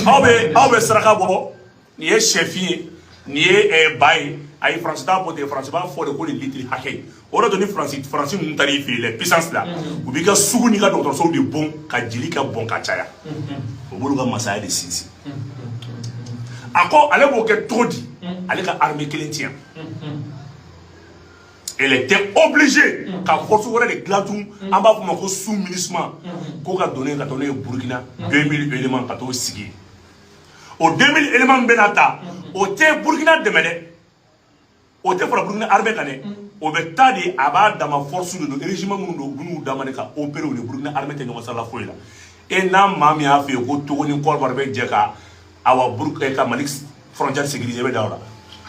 Aw bɛ saraka bɔ, nin ye sɛfin ye, nin ye ba ye. Ayi, Faransi t'a bɔ ten. Faransi b'a fɔ de ko nin litiri hakɛ ye. O de to ni Faransi ninnu taara i fɛ yen, les puissances la, u b'i ka sugu n'i ka dɔgɔtɔrɔsow de bon ka jeli ka bɔn ka caya. O b'olu ka masaya de sinsin. A ko ale b'o kɛ cogo di? Ale ka armée kelen ti yan, elle était obligée ka force wɛrɛ de dilan tun, an b'a fɔ o ma ko sous MINUSMA, ko ka don ka taa n'o ye Burukina, 2000 éléments ka t'o sigi. O 2000 éléments min bɛna ta, o tɛ Burukina dɛmɛ dɛ, o tɛ fara Burukina armée kan dɛ, o bɛ taa de, a b'a dama force de don, régiment minnu don, u bɛn'u dama de ka opérer. U ni Burukina armée tɛ ɲɔgɔn sira la foyi la. E n'a maa min y'a fɛ yen ko Togo ni Côte d'Ivoire bɛ jɛ ka awa Burukina ka Mali frontière sécuriser, i bɛ da o la?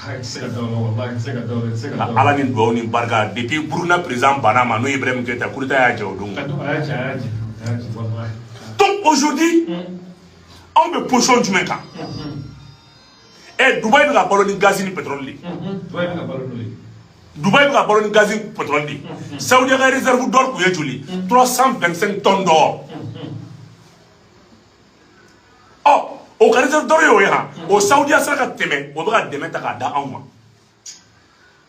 I tɛ se ka da o la, walahi, i tɛ se ka da o la, i tɛ se ka da o la. Ala ni duwawu ni barika, depuis Burukina président banna ma, n'o ye Ibrahim Keïta, coup d'état y'a jɛ o don. A y'a jɛ, a y'a jɛ, a y'a jɛ, walahi. Donc aujourd'hui, anw bɛ position jumɛn kan? Ɛ, Dubaï bɛ ka balo ni gaz ni pétrole de ye. Dubaï bɛ ka balo n'o ye. Dubaï bɛ ka balo ni gaz ni pétrole de ye. Saoudia ka réserve d'or kun ye joli? 325 tonnes d'or. Ɔ, o ka réserve d'or ye o ye han. O Saoudia sera ka tɛmɛ, o bɛ ka dɛmɛ ta k'a da anw ma.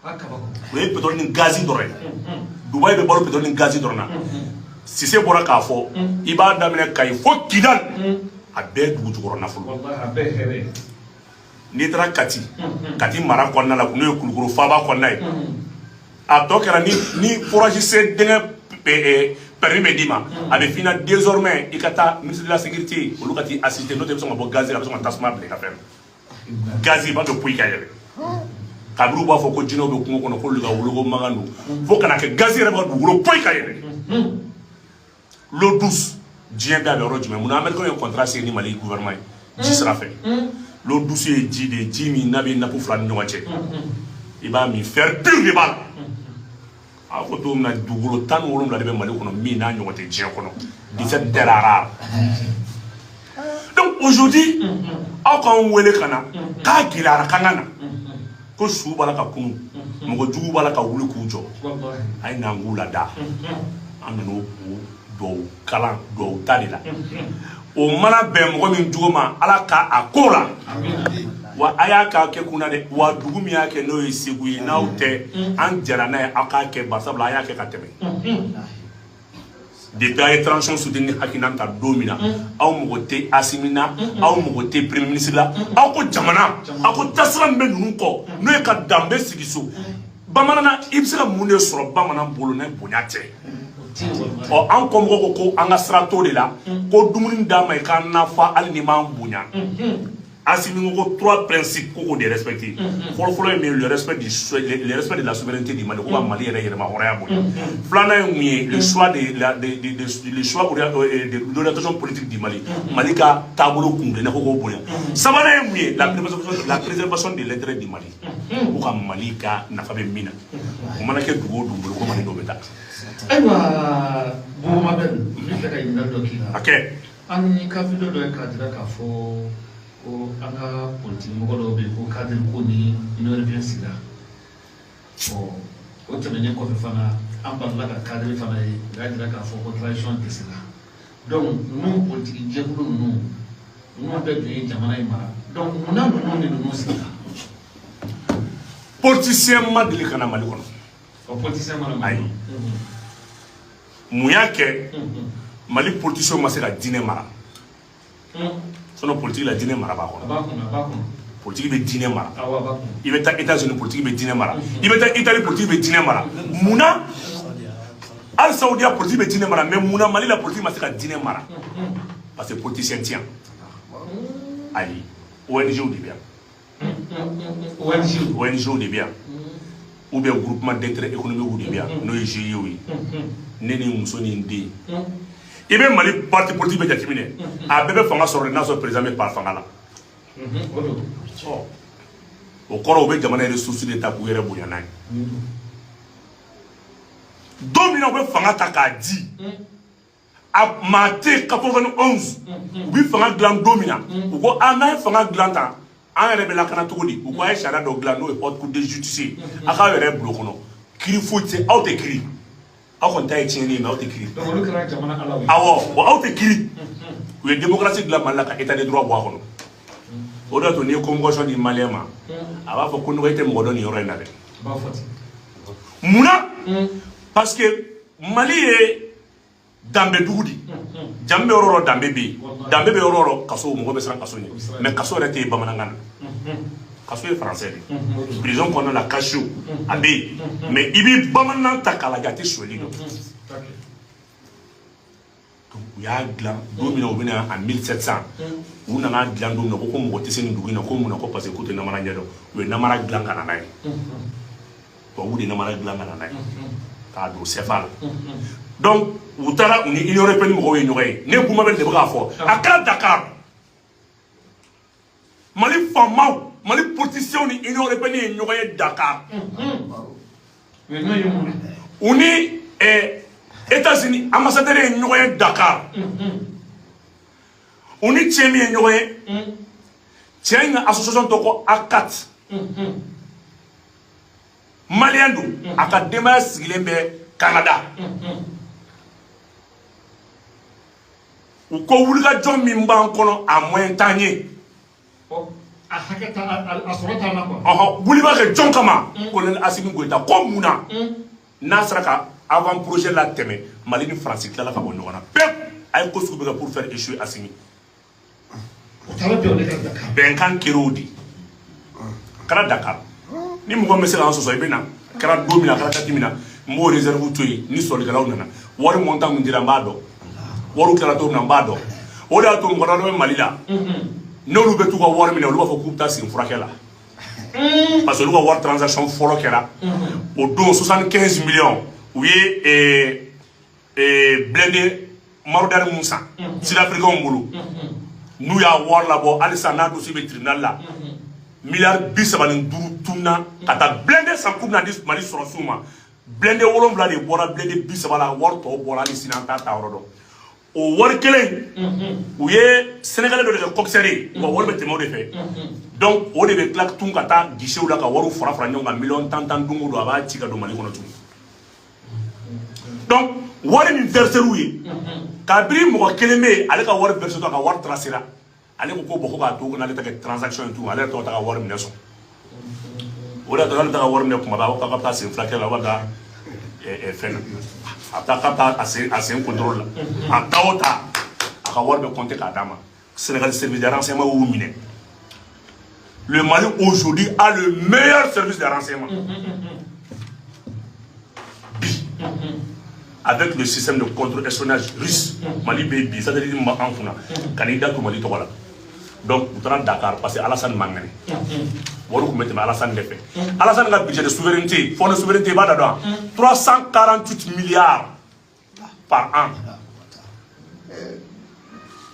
A kabako. O ye pétrole ni gaz dɔrɔn ye. Dubaï bɛ balo pétrole ni gaz dɔrɔn na. Sise bɔra k'a fɔ, i b'a daminɛ Kayi fo Kidal, a bɛɛ ye dugu jukɔrɔ nafolo. Walahi, a bɛɛ ye hɛrɛ ye. N'i taara Kati, Kati mara kɔnɔna la, n'o ye Kulukoro faaba kɔnɔna ye, a tɔ kɛra ni forage sen dingɛ permis bɛ d'i ma, a bɛ f'i ɲɛna désormais i ka taa ministre de la Sécurité, olu ka t'i assister, n'o tɛ i bɛ sɔn ka bɔ gaz la, a bɛ sɔn ka tasuma bila i ka fɛn na, gaz b'a dɔn poyi ka yɛlɛ. Kabini u b'a fɔ ko jinɛw bɛ kungo kɔnɔ, k'olu ka woloko mankan don, fo ka na kɛ gaz yɛrɛ bɛ ka dugukolo poyi ka yɛlɛ. L'eau douce, diɲɛ bɛɛ a bɛ yɔrɔ jumɛn? Munna Américain ye contrat signé ni Mali gouvernement ye ji sira fɛ? L'eau douce ye ji de ye, ji min n'a bɛ nappe fila ni ɲɔgɔn cɛ, i b'a min, fer pur de b'a la. A fɔ cogo min na, dugukolo 17 de bɛ Mali kɔnɔ min n'a ɲɔgɔn tɛ diɲɛ kɔnɔ, 17 terres rares. Donc aujourd'hui, aw k'anw wele ka na k'a gɛlɛyara, k'an ka na ko su b'a la ka kunu, mɔgɔ jugu b'a la ka wuli k'u jɔ. Walahi. A ye n'an k'u lada, an nana o duwawu kalan, duwawu ta de la. O mana bɛn mɔgɔ min jugu ma, Ala ka a ko la. Wa a y'a k'a kɛ kunna dɛ. Wa dugu min y'a kɛ, n'o ye Segu ye, n'aw tɛ an jɛra n'a ye, aw k'a kɛ, barisabula a y'a kɛ ka tɛmɛ. Depuis a ye transition soutenir hakilina ta don min na, aw mago tɛ Asimi na, aw mago tɛ premier ministre la. Aw ko jamana, aw ko tasira min bɛ ninnu kɔ, n'o ye ka danbe sigi so bamanan na, i bɛ se ka mun de sɔrɔ bamanan bolo ni bonya tɛ? Ɔ, an kɔmɔgɔw ko ko an ka sira t'o de la, ko dumuni d'a ma, i k'an nafa hali ni m'an bonya. Asimi ko ko trois principes, ko k'o de respecter. Fɔlɔfɔlɔ ye min ye? Le respect de la souveraineté du Mali, ko ka Mali yɛrɛ yɛrɛma hɔrɔnya bonya. Filanan ye mun ye? Le choix de la de de de le choix de l'orientation politique du Mali, Mali ka taabolo kun kilenna, ko k'o bonya. Sabanan ye mun ye? La préservation de l'intérêt du Mali, ko ka Mali ka nafa bɛ min na, o mana kɛ dugu o dugu bolo, ko Mali n'o bɛ taa. Ayiwa, Bubu Mabɛl, n bɛ fɛ ka ɲininkali dɔ k'i la. A kɛ. An ye ka vidéo dɔ ye k'a jira k'a fɔ ko an ka politiki mɔgɔ dɔw bɛ yen ko cadre ko ni Union européenne sigira. Ɔ, o tɛmɛnen kɔfɛ fana, an balila ka cadre fana ye, u y'a jira k'a fɔ ko transition dɛsɛra. Donc ninnu politiki jɛkulu ninnu, ninnu bɛɛ tun ye jamana in mara. Donc munna ninnu ni ninnu sigira? Politicien ma deli ka na Mali kɔnɔ. O politicien mana Ayi. Mun y'a kɛ Mali politicien ma se ka diinɛ mara? Sinon politique la, diinɛ mara b'a A kɔnɔ. b'a kɔnɔ, a b'a kɔnɔ. Politique bɛ diinɛ mara. Awɔ, a b'a kɔnɔ. I bɛ taa États-Unis, politique bɛ diinɛ mara. I bɛ taa Italie, politique bɛ diinɛ mara. Munna hali Saudiya, politique bɛ diinɛ mara? Mais munna Mali la, politique ma se ka diinɛ mara? Parce que politicien ti yan. Ayi, ONG de bɛ yan. ONG. ONG de bɛ yan, ou bien groupement d'intérêt économique de bɛ yan, n'o ye GIE ye. Ne ni muso ni n den, i bɛ Mali parti politique bɛ jateminɛ, a bɛɛ bɛ fanga sɔrɔ de n'a sɔrɔ président bɛ par fanga la. O don. O kɔrɔ, u bɛ jamana ressource de ta k'u yɛrɛ bonya n'a ye. Don min na u bɛ fanga ta k'a di a maa tɛ 91, u bɛ fanga dilan don min na, u ko a n'an ye fanga dilan tan, an yɛrɛ bɛ lakana cogo di? U ko a ye sariya dɔ dilan, n'o ye Haute Cour de justice ye, a k'aw yɛrɛ bulon kɔnɔ, kiiri foyi tɛ, aw tɛ kiiri, aw kɔni ta ye tiɲɛni ye, mais aw tɛ kiiri. Donc olu kɛra jamana alaw ye. Awɔ, wa aw tɛ kiiri. U ye démocratie dilan Mali la ka état de droit bɔ a kɔnɔ. O de y'a to n'i ye convocation di malien ma, a b'a fɔ ko nɔgɔ, e tɛ mɔgɔ dɔn nin yɔrɔ in na dɛ. A b'a fɔ ten. Munna? Parce que Mali ye danbe dugu di. Jamu bɛ yɔrɔ o yɔrɔ, danbe bɛ yen. Danbe bɛ yɔrɔ o yɔrɔ, kaso, mɔgɔ bɛ siran kaso ɲɛ. Mais kaso yɛrɛ tɛ yen bamanankan na. Kaso ye français de ye. Prison kɔnɔna la, cachot a bɛ yen, mais i b'i bamanan ta k'a lajɛ, a tɛ sonyali dɔn. U y'a dilan don min na, u bɛna en 1700, u nana dilan don min na, ko mɔgɔ tɛ se nin dugu in na. Ko mun na? Ko parce que k'u tɛ namara ɲɛdɔn. U ye namara dilan ka na n'a ye. Tubabuw de ye namara dilan ka na n'a ye k'a don CFA la. Donc u taara, u ni Union européenne mɔgɔw ye ɲɔgɔn ye. Ne kuma bɛ de bɛ k'a fɔ, a kɛra Dakar. Mali faamaw, Mali politiciens ni Union européenne ye ɲɔgɔn ye Dakar. Mais n'o ye mun ye? U ni États-Unis ambassadeur ye ɲɔgɔn ye Dakar. U ni cɛ min ye ɲɔgɔn ye, cɛ in ka association tɔgɔ ko ACAT. Malien don, a ka denbaya sigilen bɛ Canada. U ko wulikajɔ min b'an kɔnɔ, a moyen t'an ye. A hakɛ t'a a sɔrɔ t'an na quoi. Ɔhɔn, wuli b'a kɛ jɔn kama? Colonel Assimi Goïta. Ko mun na? N'a sera ka avant projet la tɛmɛ, Mali ni Faransi tilala ka bɔ ɲɔgɔn na pewu. A ye ko sugu bɛ kɛ pour faire échouer Assimi. O taara bɛn o de kan Dakar. Bɛnkan kɛra o de kɛra Dakar. Ni mɔgɔ min bɛ se k'an sɔsɔ, i bɛ na. A kɛra don min na, a kɛra date min na, n b'o réserve to yen. Ni sɔrɔlikɛlaw nana, wari montant min dira, n b'a dɔn. Wariw kɛra cogo min na, n b'a dɔn. O de y'a to mɔgɔ dɔ bɛ Mali la, n'olu bɛ t'u ka wari minɛ, olu b'a fɔ k'u bɛ taa sen furakɛ la, parce que olu ka wari transaction fɔlɔ kɛra o don, 75 millions. U ye blindé Marauder mun san Sud-Africains bolo, n'u y'a wari labɔ halisa, n'a dossier bɛ tribunal la, miliyari 35 tunna ka taa blindé san k'u bɛna di Mali sɔrɔsiw ma. Blindé 7 de bɔra blindé 30 la, wari tɔ bɔra, hali sini an t'a ta yɔrɔ dɔn. O wari kelen, u ye Sénégalais dɔ de kɛ coxeur ye, u ka wari bɛ tɛmɛ o de fɛ. Donc o de bɛ tila tun ka taa guichet la ka wariw fara fara ɲɔgɔn kan, miliyɔn 10 10, don o don a b'a ci ka don Mali kɔnɔ tuguni. Donc wari min versé u ye, kabini mɔgɔ kelen bɛ yen, ale ka wari versé tɔ, a ka wari tracé ra, ale ko ko bon, ko k'a to ko n'ale ta kɛ transaction ye tugun, ale yɛrɛ tɔgɔ ta ka wari minɛ sɔn. O de y'a to n'ale ta ka wari minɛ kuma bɛɛ, a b'a fɔ k'a bɛ taa sen furakɛ la, a b'a taa fɛn na, a bɛ taa k'a bɛ taa a sen contrôle la. A taa o ta, a ka wari bɛ compter k'a d'a ma. Sénégal service de renseignement y'u minɛ. Le Mali aujourd'hui a le meilleur service de renseignement bi, avec le système de contre-espionnage russe. Mali bɛ bi satellite min b'an kunna, ka n'i da to Mali tɔgɔ la. Donc u taara Dakar parce que Alassane man kɛnɛ, wari tun bɛ tɛmɛ Alassane de fɛ. Alassane ka budget de souveraineté, fonds de souveraineté, i b'a da dɔn, 348 milliards par an.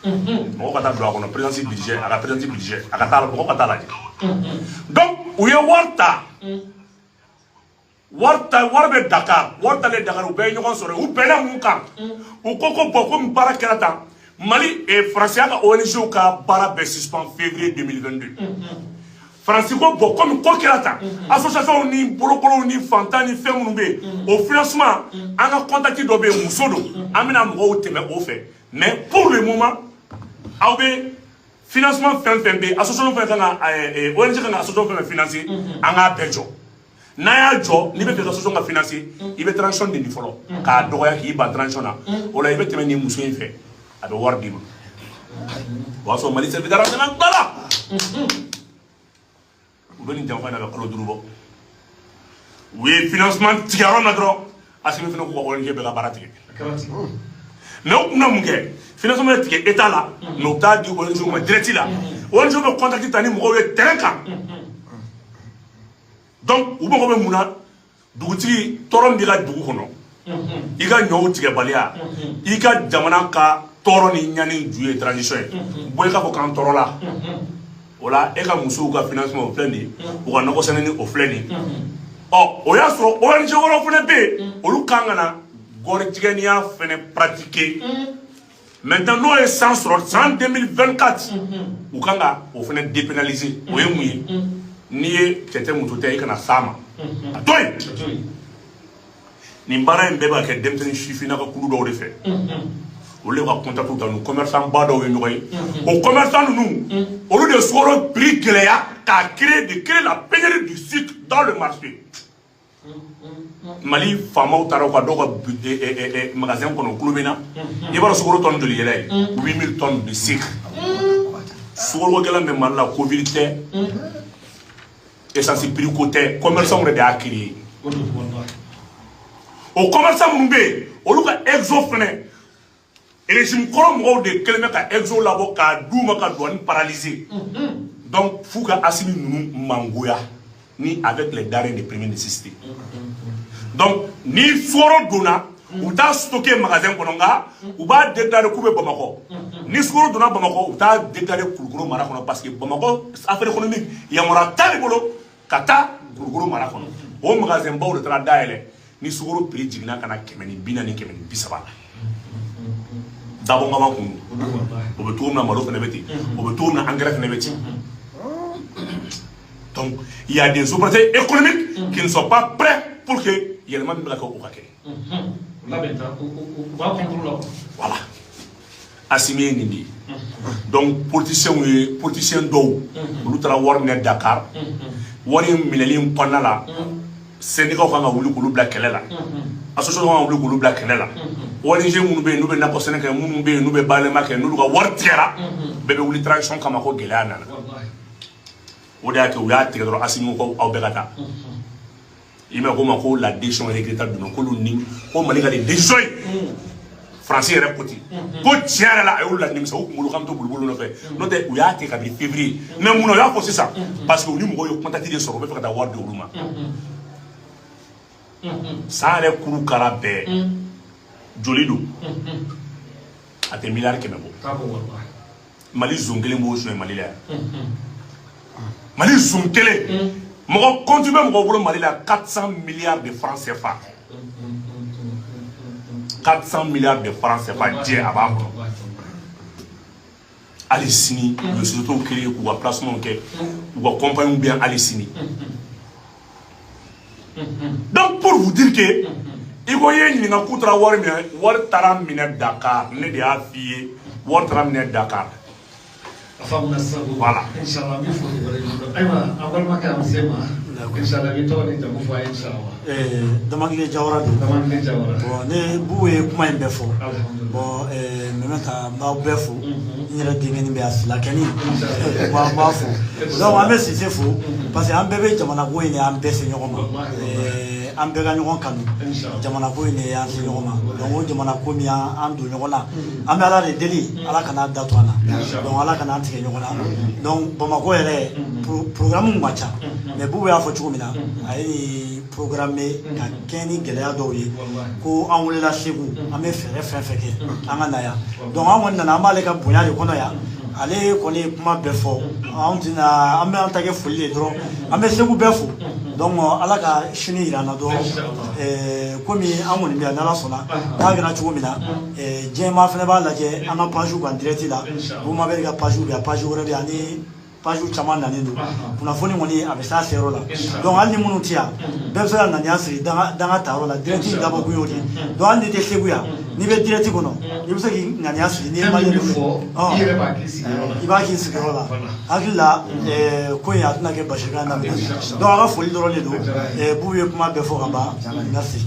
Mɔgɔ ka taa don a kɔnɔ, présidence budget, a ka présidence budget, a ka taa, mɔgɔ ka taa lajɛ. Donc u ye wari ta, wari ta, wari bɛ Dakar. Wari talen Dakar, u bɛɛ ye ɲɔgɔn sɔrɔ. U bɛnna mun kan? U ko ko bon, komi baara kɛra tan, Mali Faransiya ka ONG ka baara bɛɛ suspend février 2022. Faransi ko bon, komi ko kɛra tan, association ni bolokolow ni fantan ni fɛn minnu bɛ yen, o financement, an ka contact dɔ bɛ yen, muso don, an bɛna mɔgɔw tɛmɛ o fɛ. Mais pour le moment, aw bɛ financement fɛn fɛn bɛ yen, association fɛn kan ka ONG kan ka association fɛn fɛn financer, an k'a bɛɛ jɔ. N'an y'a jɔ, n'i bɛ fɛ ka association ka financer, i bɛ transition de di fɔlɔ k'a dɔgɔya, k'i ban transition na. O la i bɛ tɛmɛ nin muso in fɛ, a bɛ wari d'i ma. O y'a sɔrɔ Mali service de renseignement tilala. U bɛ nin janfa in na, bɛ kalo 5 bɔ. U ye financement tigɛ yɔrɔ min na dɔrɔn, Assimi fana k'u ka ONG bɛɛ ka baara tigɛ. A kɛra ten. Mais u kun bɛna mun kɛ? Financement bɛ tigɛ état la, mais u t'a di ONG ma direct la. ONG bɛ contact ta ni mɔgɔw ye terrain kan. Donc u mago bɛ mun na? Dugutigi, tɔɔrɔ min b'i ka dugu kɔnɔ, i ka ɲɔw tigɛbaliya, i ka jamana ka tɔɔrɔ ni ɲani ju ye transition ye, bɔ i k'a fɔ k'an tɔɔrɔ la. O la e ka musow ka financement, o filɛ nin ye, u ka nɔgɔ sɛnɛ ni o filɛ nin ye. Ɔ, o y'a sɔrɔ ONG wɛrɛw fana bɛ yen, olu kan ka na gɔrijɛgɛniya fana pratiquer. Maintenant n'o ye san sɔrɔ, san 2024, u kan ka o fana dépénaliser. O ye mun ye? N'i ye cɛ tɛ, muso tɛ, i kana s'a ma, a to yen. A to yen. Nin baara in bɛɛ bɛ ka kɛ denmisɛnnin sifinnaka kulu dɔw de fɛ. Olu de ka contact ta ni commerçant ba dɔw ye ɲɔgɔn ye. O commerçant ninnu, olu de sukaro prix gɛlɛya k'a créer, de créer la pénurie du sucre dans le marché. Mali faamaw taara u ka dɔw ka magasin kɔnɔ, kulo bɛ na, i b'a dɔn sukaro tonne joli yɛlɛ ye? 8000 tonnes de sucre. Sukaro gɛlɛn bɛ Mali la, Covid tɛ, essence prix ko tɛ, commerçant yɛrɛ de y'a créé. O commerçant minnu bɛ yen, olu ka exo fɛnɛ, régime kɔrɔ mɔgɔw de kɛlen bɛ ka exo labɔ k'a d'u ma ka douane paralyser. Donc f'u ka Asimi ninnu mangoya ni avec les denrées de première nécessité. Donc ni sukaro donna, u bɛ taa stocker magasin kɔnɔ, nka u b'a déclarer k'u bɛ Bamakɔ. Ni sukaro donna Bamakɔ, u bɛ taa déclarer Kulukoro mara kɔnɔ, parce que Bamakɔ affaire économique yamaruya t'ale bolo ka taa Kulukoro mara kɔnɔ. O magasin baw de taara dayɛlɛ. Ni sukaro prix jiginna ka na 140, 130 la, dabɔnkama kun don. O bɛ cogo min na, malo fana bɛ ten. O bɛ cogo min na, engrais fana bɛ ten. Donc il y a des opérateurs économiques qui ne sont pas prêts pour que yɛlɛma min bɛ ka kɛ, o ka kɛ. Voilà, Asimi ye nin de ye. Donc politiciens ye, politicien dɔw, olu taara wari minɛ Dakar. Wari in minɛli in kɔnɔna la, syndicat kan ka wuli k'olu bila kɛlɛ la, association kan ka wuli k'olu bila kɛlɛ la, ONG minnu bɛ yen n'u bɛ nakɔ sɛnɛ kɛ, minnu bɛ yen n'u bɛ bayɛlɛma kɛ, n'olu ka wari tigɛra, bɛɛ bɛ wuli transition kama ko gɛlɛya nana. O de y'a kɛ u y'a tigɛ dɔrɔn, Asimi ko aw bɛɛ ka taa. I m'a ko ma ko la décision regrettable donna k'olu ni ko Mali ka nin décision ye. Faransi yɛrɛ ko ten ko tiɲɛ yɛrɛ la, a y'olu la nimisa, u kunkolo k'an bɛ to boliboli nɔfɛ. N'o tɛ, u y'a tigɛ kabini février. Mais mun na u y'a fɔ sisan? Parce que u ni mɔgɔw ye contact de sɔrɔ, u bɛ fɛ ka taa wari di olu ma. San yɛrɛ kuru kara bɛɛ joli don, a tɛ miliyari 100 bɔ. Mali zone kelen b'o suɲɛ Mali la yan. Mali zone kelen, mɔgɔ compte bɛ mɔgɔw bolo Mali la, 400 milliards de francs CFA, 400 milliards de francs CFA jɛ a b'a kɔnɔ. Hali sini u ye sociétés créé k'u ka placement kɛ, u ka compagnie bɛ yan hali sini. Donc pour vous dire que i ko i ye ɲininka k'u taara wari minɛ, wari taara minɛ Dakar, ne de y'a f'i ye, wari taara minɛ Dakar. A faamuna sisan ko Voilà. Inshallah, n bɛ foli wale ɲuman dɔn. Ayiwa, an balimakɛ, an se ma, inshallah, i tɔgɔ ni jamu fɔ an ye, inshallah. Damakile Jawara don. Damakile Jawara. Bon, ne Bubu ye kuma in bɛɛ fɔ. Alhamdulillah. Bon, Mɛmɛta, n b'aw bɛɛ fo. N yɛrɛ denkɛnin bɛ yan, Silakɛni, Inshallah. n b'a fo. Donc an bɛ Sise fo parce que an bɛɛ bɛ jamana ko in de, an bɛɛ se ɲɔgɔn ma. Wallahi, wallahi. An bɛɛ ka ɲɔgɔn kanu. Inshallah. Jamana ko in de y'an se ɲɔgɔn ma. Donc o jamana ko min y'an an don ɲɔgɔn na, an bɛ Ala de deli, Ala kana da to an na. Inshallah. Donc Ala kana an tigɛ ɲɔgɔn na. Donc Bamakɔ yɛrɛ, programme kun ka ca, mais Bubu y'a fɔ cogo min na, a ye nin programme ka kɛ ni gɛlɛya dɔw ye. Wallahi. Ko an welela Segu, an bɛ fɛɛrɛ fɛn fɛn kɛ an ka na yan. Donc an kɔni nana, an b'ale ka bonya de kɔnɔ yan. Ale kɔni ye kuma bɛɛ fɔ, anw tɛna, an bɛ an ta kɛ foli de ye dɔrɔn. An bɛ Segu bɛɛ fo. Donc Ala ka sini yira an na dɔrɔn. Inshallah. Komi an kɔni bɛ yan, n'Ala sɔnna, n'a kɛra cogo min na, diɲɛmaa fana b'a lajɛ an ka page kan direct la. Inshallah. Bumabel ka page bɛ yan, page wɛrɛ bɛ yan, ani page caman nalen don. Kunnafoni kɔni a bɛ s'a seyɔrɔ la. Inshallah. Donc hali ni minnu tɛ yan, bɛɛ bɛ se ka ŋaniya siri danga tayɔrɔ la. Direct in dabɔ kun y'o de ye. Donc hali n'i tɛ Segu yan, n'i bɛ direct kɔnɔ, i bɛ se k'i ŋaniya siri n'i ye Fɛn min maliyɛn bɛ fɔ, Ɔn. i yɛrɛ b'a k'i sigiyɔrɔ la. I b'a k'i sigiyɔrɔ la. Voilà. Hakili la, ko in a tɛna kɛ basikan daminɛ. Inshallah. Donc a ka foli dɔrɔn de don. Diyara n ye. Bubu ye kuma bɛɛ fɔ ka ban. Merci.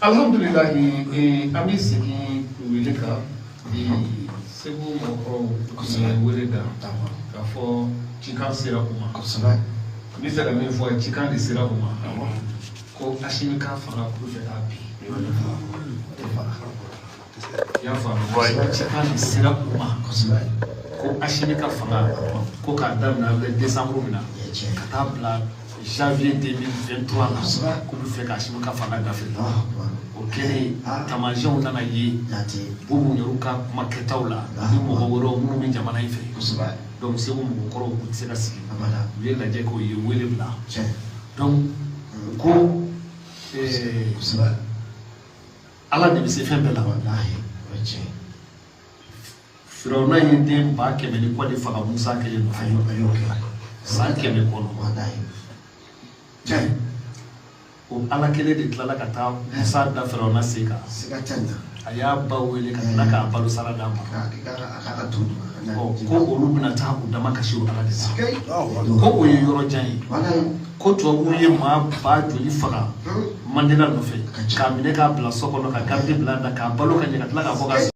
Alhamdulilahi, an bɛ segin wele kan. Segu mɔgɔkɔrɔw ye wele da k'a fɔ cikan sera u ma. N bɛ fɛ ka min fɔ, cikan de sera u ma ko Asimi ka fanga k'u fɛ k'a bin. I y'a faamu? Cikan de sera u ma ko Asimi ka fanga ko k'a daminɛ an bɛ décembre min na ka taa bila janvier 2023 la, k'u bɛ fɛ ka Asimi ka fanga dafiri. O kɛlen, taamasiyɛnw nana ye Bubu yɛrɛ ka kuma kɛtaw la ni mɔgɔ wɛrɛw minnu bɛ jamana in fɛ. Donc Segu mɔgɔkɔrɔw k'u tɛ se ka sigi, u ye lajɛ kɛ, u ye wele bila. Donc u ko Ala de bɛ se fɛn bɛɛ la. Firawuna ye den 100 000 ni kɔ de faga Musa kelen nɔfɛ san 100 kɔnɔ. O Ala kelen de tilala ka taa Musa da Firawuna sen kan. A y'a ba wele ka tila k'a balo sara d'a ma. A ka to Ɔ, ko olu bɛna taa u dama kasi o Ala de la, ko o ye yɔrɔ jan ye, ko tubabuw ye maa ba joli faga Mandela nɔfɛ, k'a minɛ k'a bila so kɔnɔ, ka garde bila a da, k'a balo ka ɲɛ, ka tila k'a bɔ ka